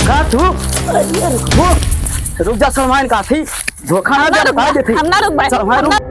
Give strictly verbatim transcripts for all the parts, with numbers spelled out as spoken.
का तू? अरे, वो, रुक जा, सलमान काफी धोखा ना हम ना दे, रुकबा, बता देती। हम ना रुकबा, सलमान, हम रुक। ना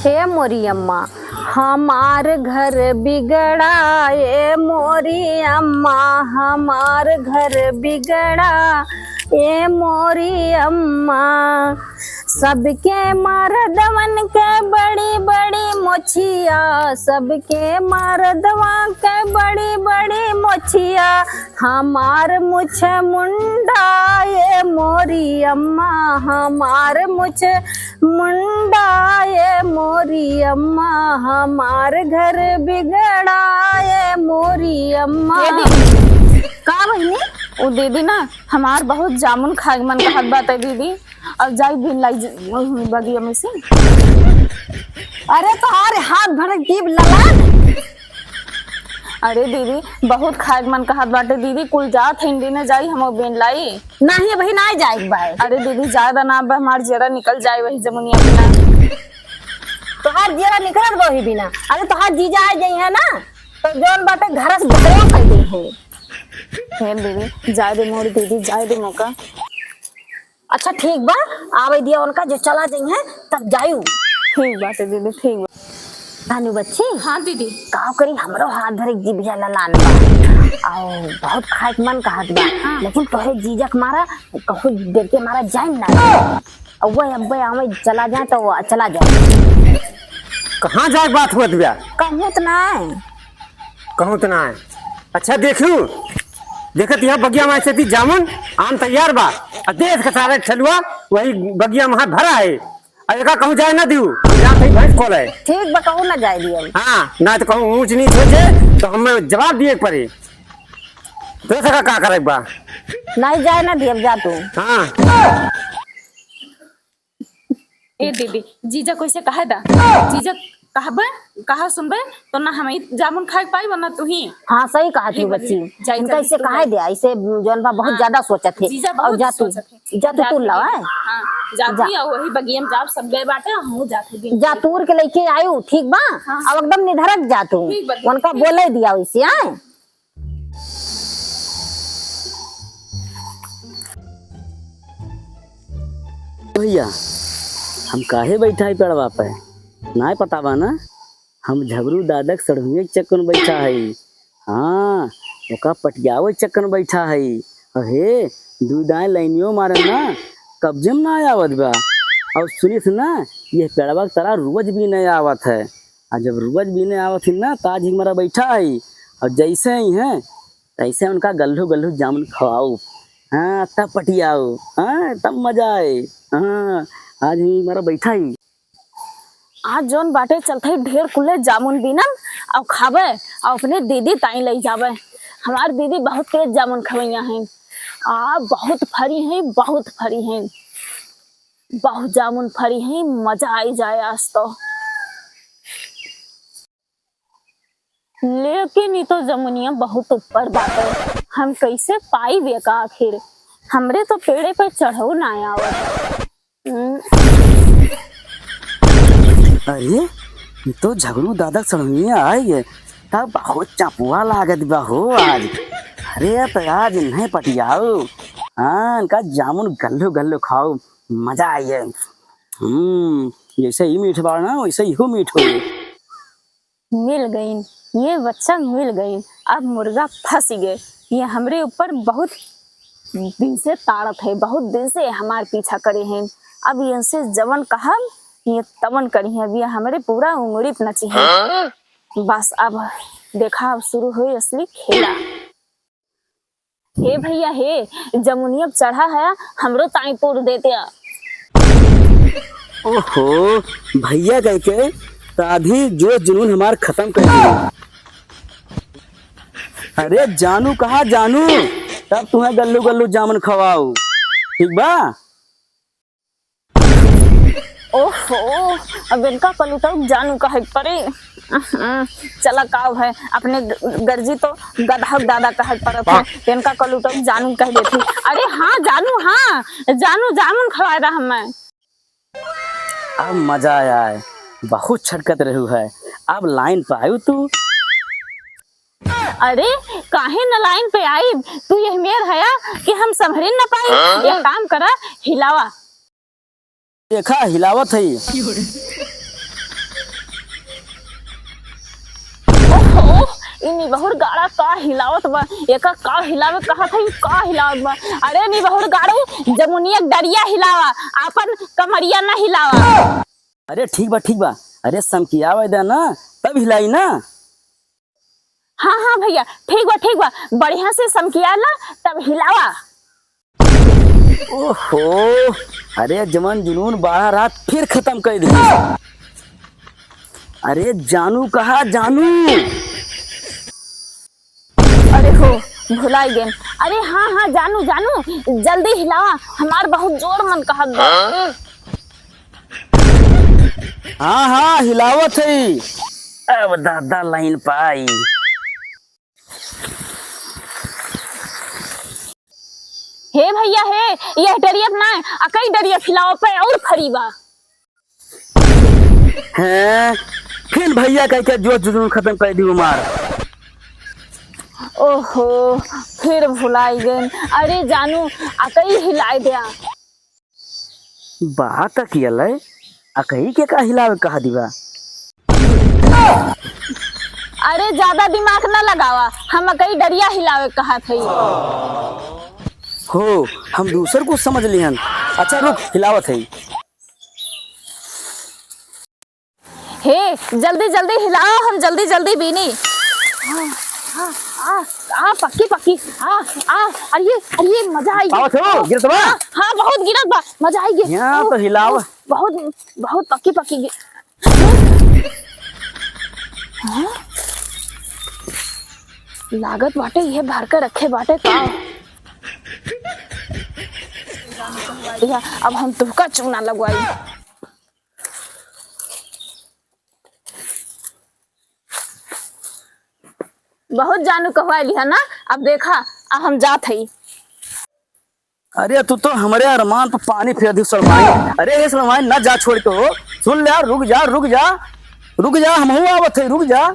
ए मोरी अम्मा, हमार घर बिगड़ा, ए मोरी अम्मा, हमार घर बिगड़ा, ए मोरी अम्मा। सबके मरदवन के बड़ी बड़ी मोछिया, सबके मरदवा के बड़ी बड़ी मोछिया, हमार मुछ मुंडा, ए मोरी अम्मा, हमार मुछ मुंडा, ए मोरी अम्मा, हमार घर बिगड़ा, ए मोरी अम्मा। ए दीदी। का बहिनी? उ दीदी ना, हमार बहुत जामुन खाए के मन कहत बाटे दीदी, अब जाई बीन लाई ज-, बगिया में से। अरे तोहार हाथ भर जीभ लला। अरे दीदी, बहुत खाए के मन कहत बाटे दीदी, कुल जात है, इंडी न जाई, हम बीन लाई। नाही, अबही नाही जाए के बा। अरे दीदी, जाए दा ना, अब हमार जेरा निकल जाए वही जमुनिया बिना। तोहार जेरा निकलत बा वही बिना। अरे तोहार जीजा आ जाई है ना, तो जौन बाटे घर से बहरो कर दे है। हे दीदी, जाए दे मोर दीदी, जाए दे मौका। अच्छा ठीक बा, आवे दिया उनका, जो चला जइहें तब जायू। ठीक बाटे दीदी, ठीक बा। धानु बच्ची। हाँ दीदी। का करी, हमरो हाथ धरे जिभिया ललान बा। आओ, बहुत खाए के मन कहत बा। हाँ। लेकिन तोहरे जीजा के मारा, कहूँ डर के मारा जाए ना। अब्बे, अब्बे आवे, चला जाए तो चला जाए। कहाँ जाए के बात होत बा? कहूँ तो ना है। कहूँ तो ना है। अच्छा देखू, देखत यहाँ बगिया में ऐसे थी जामुन, आम तैयार बा। आ देख के सारे ठेलुआ वही बगिया में हाथ भरा है। अब एका कहूँ जाए ना दियो, जात है भैंस खोले। ठीक बा, कहूँ ना जाए दियो। हाँ, ना तो कहूँ ऊंच नीच हो जाए तो हमें जवाब दिए के पड़े। तो सका का करे बा? नहीं जाए ना दियो, जा तू। हाँ। ए दीदी, जीजा को ऐसे कहे दा। जीजा कहबे, कहा सुनबे, तो ना हम ई जामुन खाए पाई, वरना तू ही। हाँ, सही कहा तू बच्ची। जाई इनका जल्दी ऐसे तू कहे जा। दे, ऐसे जौन बा बहुत हाँ। ज्यादा सोचत है। जीजा और बहुत जा तू, सोचत है। जा तू जा तू तू लावा, हैं? हाँ, जा जा। तू या वही बगिया में जाब, सब गए बाटे, हमहू जात है। जा तूर के लेके आयु, ठीक बा? हाँ। अब एकदम निधरक जा तू। ठीक बा, ठीक। उनका बोले दिया वैसे, हैं? भैया, हम काहे बैठा है पेड़वा पे? नाय पता बा ना, हम झगरू दादा के सड़हुए के चक्कर में बैठा है। हाँ, ओका पटियावे के चक्कर में बैठा है। अहे, दू दाएं लाइनियो मारे ना, कब्जे में ना आवत बा। और सुनिस ना, ये पेड़वा के तरा रोज बीने आवत है। आ जब रोज बीने आवत ही ना, ताज ही हमारा बैठा है। और जैसे ही हैं, तैसे उनका गल्लू गल्लू जामुन खवाओ, हाँ, तब पटियाओ, हाँ, तब मजा आए। हाँ, आज ही हमारा बैठा ही। आज जौन बाटे चलत ही ढेर कुल्ले जामुन बीनम और खाबे और अपने दीदी ताई लई जाबे। हमार दीदी बहुत तेज जामुन खवैया हैं। आ, बहुत फरी हैं, बहुत फरी हैं। बहुत जामुन फरी हैं, मजा आई जाए आज तो। लेकिन ई तो जमुनिया बहुत ऊपर बाटे, हम कैसे पाई बेका आखिर? हमरे तो पेड़े पे चढ़ो ना आवत। हम्म। अरे, ई तो झगनू दादा सड़हुइया आई है, तब बहुत चपुआ लागत बा हो आज। अरे, तो आज इन्हें पटियाओ। हाँ, इनका जामुन गल्लू गल्लू खाओ, मजा आई है। हम्म, जैसे ई मीठ बाड़ ना, वैसे इहो मीठ हो। मिल गईन, ये बच्चा मिल गईन। अब मुर्गा फंस गए। ये हमरे ऊपर बहुत दिन से ताड़त है, बहुत दिन से हमार पीछा करे हैं। अब इनसे जवन कहब, ये तवन करी हैं। अब ये हमरे पूरा उंगड़ी पे नची हैं। बस अब देखा, अब शुरू हुई असली खेला। हे भैया हे, जमुनिया पे चढ़ा है, हमरो ताई तोड़ देते। ओहो, भैया कह के तो आधी जोश जुनून हमार खत्म कर दिया। अरे जानू कहा जानू, तब तुम्हें गल्लू गल्लू जामुन खवाओ, ठीक बा? ओहो, अब इनका कलुटौक जानू कहे परे। चला का है, अपने ग-, गर्जी तो गदहक दादा कहे परत है, इनका कलुटौक जानू कह देती। अरे हाँ जानू, हाँ जानू, जामुन खवाए रहा हमें। अब मजा आया है, बहुत छटकत रहू है। अब लाइन पे आयु तू। अरे काहे न लाइन पे आई, तू यह मेर हया कि हम संभरिन न पाई। हाँ? एक काम करा, हिलावा। देखा, हिलावत है। ओहो, ई निबहुर गाड़ा का हिलावत बा? एका का हिलावे कहत है, ई का हिलावत बा? अरे निबहुर गाड़ू, जमुनिया के डरिया हिलावा, आपन कमरिया ना हिलावा। अरे ठीक बा, ठीक बा। अरे समकियावे दे ना, तब हिलाई ना। हाँ, हाँ भइया, ठीक बा, ठीक बा, बढ़िया से समकियाला, तब हिलावा। ओहो, अरे जवन जुनून बाढ़ा रात फिर खतम कइ दिही। अरे जानू कहा जानू। अरे हो, भुलाई गेन। अरे हाँ, हाँ जानू, जानू, जल्दी हिलावा, हमार बहुत जोर मन कहत बा। हाँ? हाँ, हाँ, हिलावत है। अब दादा लाइन पाई। हे भइया हे, यह डरिया ना, अकई डरिया हिलावा पे और फरी बा। हैं? फिर भइया कह के जो जुनून खतम कइ दी हमार। ओहो, फिर भुलाई गेन। अरे जानू, अकई हिलाए द्या। बात किया ले, अकई के का हिलावे कहा दिवा? अरे ज्यादा दिमाग न लगावा, हम अकई डरिया हिलावे कहा थई। हो, हम दूसर कुछ समझ लिहन। अच्छा रुक, हिलावत है। हे, जल्दी जल्दी हिलाओ, हम जल्दी जल्दी बीनी। आ, आ, आ, आ, पक्की पक्की। आ, आ, अरे, अरे, मजा आई गया। आवत हो, गिरत बा? हाँ, हाँ, बहुत गिरत बा, मजा आई गया। यहाँ तो हिलाओ। बहुत, बहुत पक्की पक्की गि-, हाँ? लागत बाटे, ये भर के रखे बाटे का? अब हम तुहका चूना लगवाई। बहुत जानू कहवाइली है ना, अब देखा, अब हम जात हई। अरे तू तो हमरे अरमान पर पानी फेर दिहू सलमान। अरे ए सलमान, ना जा छोड़ के हो, सुन ले, रुक जा, रुक जा, रुक जा, हमहू आवत हई, रुक जा।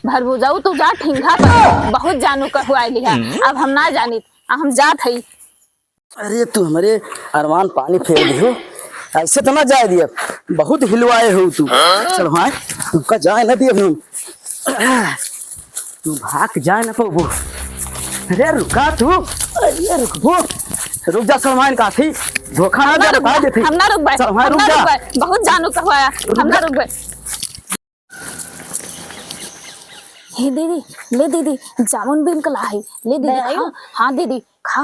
भरभुजाऊ तू जा ठिंगा पर, बहुत जानू कहवाइली है, अब हम ना जानी, अब हम जात हई। अरे तू हमरे अरमान पानी फेर दिहू, ऐसे तो ना जाए दियब, बहुत हिलवाए हो तू। हाँ? चल भाई, तुमका जाए ना दियब हम, तू भाग जाए ना पाबू। अरे रुका तू, अरे रुकबू, रुक जा सलमान काफी, धोखा ना दे, बता देते। हम ना रुकबे, सलमान हम रुक ना जा। रुकबे, बहुत जानू कहवाया, हम ना रुकबे। हे दीदी, ले दीदी, जामुन बीम कला है, ले दीदी, ले आयो। खा, हाँ दीदी, खा।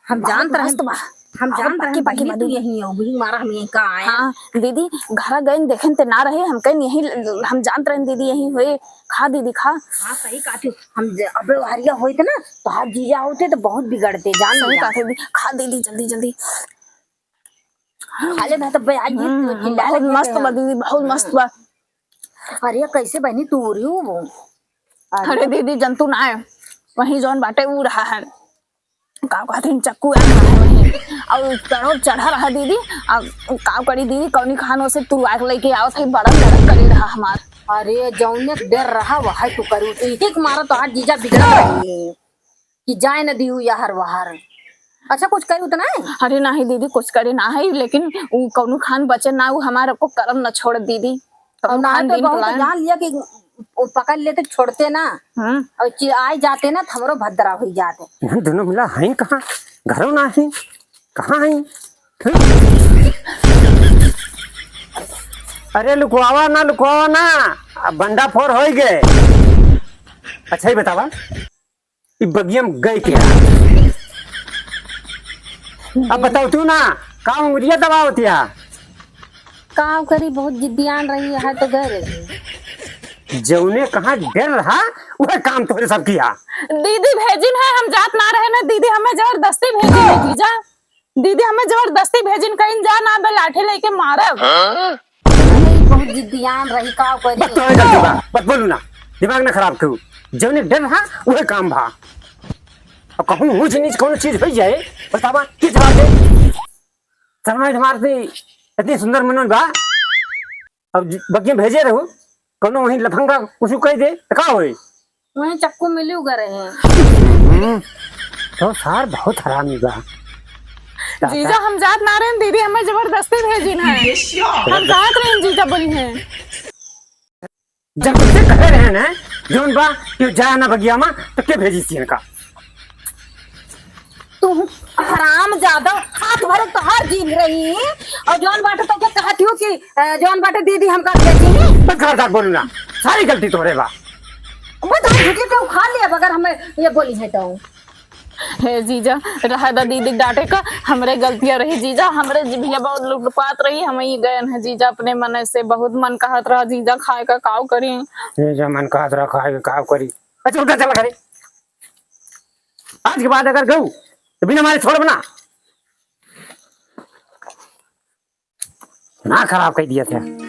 हम बहुत जानत रहन, मस्त बा। हम बहुत जानत रहन पक्की, पक्की बहिनी बा तू दीदी। यहीं हो, वही मारा हम यहीं का आए। हाँ, दीदी, घरा गइन देखेन ते ना रहे, हम कहेन यहीं, हम जानत रहन दीदी यहीं होए। खा दीदी, खा। हाँ, सही कहत हो। हम ज-, अबे हरिया होइत ना, तोहार जीजा होते तो बहुत बिगड़ते, जान सही लिया। कहत हो दीदी, खा दीदी, जल्दी, जल्दी। खा ले ना, तब आज ये हम्म, चिल्ला बहुत लगे मस्त थे बा हम। दीदी, बहुत मस्त बा। अरे, कैसे बनी तू रही हो वो? अरे। अरे दीदी, जंतु ना है, वहीं जौन बाटे ऊ रहा है, का कहते हैं, चक्कू आ रहा है वहीं, और तड़ोप चढ़ा रहा दीदी। अब का करी दीदी, कौनी खानो से तुरवा के लेके आवत है, बड़ा लड़क करे रहा हमार। अरे, जौने के डर रहा, वह तू करू, तो इही के मारा तोहार जीजा बिगड़ा रही है। कि जाए न दिहू याहर वाहर। अच्छा, कुछ करे उतना है? अरे नाही दीदी, कुछ करे ना है, लेकिन उ कौनो खान बचे ना, उ हमार को करम न छोड़ दीदी। और कौनो ना खान तो दिन बहुत पलायन। जान लिया कि वो पकड़ लेते, छोड़ते ना। हम्म। और चि-, आए जाते ना, तो हमरो भद्रा हुई जाते। इहन दोनों मिला हैं कहाँ? घरों ना है, कहाँ हैं? हम्म। अरे लुकवावा ना, लुकवावा ना, अब बंडा फोर होई गए। अच्छा ही बतावा, ई बगिया में गए के रहा। अब बताओ तू ना, का उंगलिया दबावत या? का करी, बहुत जिद्दियान रही है तो गए रही। जौने कहाँ डर रहा, वह काम तोहरे सब किया। दीदी भेजिन है, हम जात ना रहे ना दीदी, हमें जबरदस्ती भेजिन है जीजा। दीदी हमें जबरदस्ती भेजिन, कहीं जा ना बे लाठे लेके मारब। हाँ? अरे, बहुत जिद्दियान रही, का करी? बस तोहरे गलती बा, बस बोलू ना, दिमाग ना खराब करू। जौने डर हा, उहे काम भा। अब कहूँ ऊँच नीच कौनो चीज होइ जाए, बतावा, के जवाब दे? समाज हमार से इतनी सुंदर मनोज बा, अब ज-, बगिया भेजे रहू, कौनो वहीं लफंगा कुछ कह दे, तो का होई? वहीं चक्कू मिली उगा रहे हैं। हम्म, तो सार बहुत हरामी बा। जीजा, हम जात ना रहे, दीदी हमें जबरदस्ती भेजिन है। हम जात रहे, जीजा बोली हैं। जब तुमसे कहे रहे ना, जौन बा कि जा ना बगिया में, तो के भेजी सी इनका? तू हराम जादा, हाथ भरे तोहार जीन रही, और जौन बाटे तो के कहत हो कि, अ, जौन बाटे दीदी हमका भेजी। बस खबरदार बोलू ना, सारी गलती तोहरे बा। बस हम झुके के उखाड़ लिया, अगर हमें ये बोली है तो। हे जीजा, रहा दा दीदी डांटे का, हमरे गलतियाँ रही जीजा, हमरे जिभिया बहुत लुटपात रही, हम ही गयन है जीजा, अपने मन से बहुत मन कहत रहा जीजा खाए का, काव करी। जीजा मन कहत रहा खाए का, काव करी। अच्छा उठा चला घरे। आज के बाद अगर गऊ तो बिना मारे छोड़ब ना। ना खराब कर दिया था।